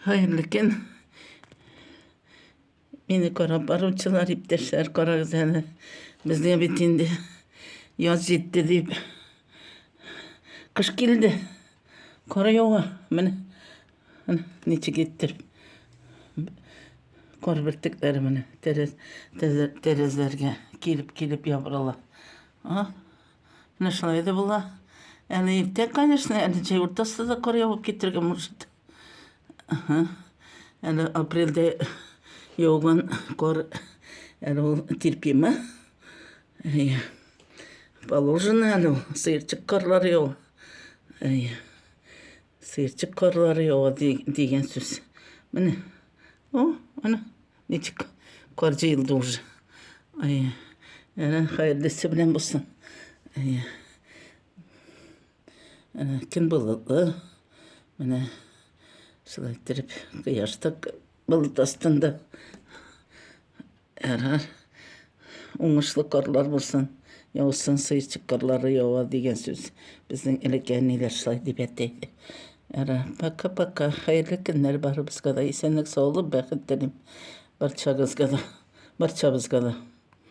Хәерле көн. Мине карап баручылар, иптәшләр, карагыз әле. Безгә бит инде яз җитте дип. Кыш килде. Кар ява. Менә ничек иттереп. Кар бөртекләре менә тәрәз, тәрәзләргә килеп-килеп ябырыла. А? Менә шулай да була. Әле иртә, конечно, әле җәй уртасында да кар явып китергә может. Ага. Әле апрельдә яуган кар әле ул терпимо. Әйе. Положено әле ул сыерчык карлары ява. Әйе. Сыерчык карлары ява дигән сүз. Менә. О, әнә. Ничек кар җыелды уже. Әйе. Әнә хәерлесе белән булсын. Әйе. Әнә көн болытлы. Менә шулай иттереп кояш та болыт астында. Ярар. Уңышлы карлар булсын. Яусын, сыерчык карлары ява дигән сүз. Безнең элек әниләр шулай дип әйтә иде. Ярар, пока-пока. Хәерле көннәр барыбызга да. Исәнлек, саулык, бәхет телим. Барчагызга да. Барчабызга да.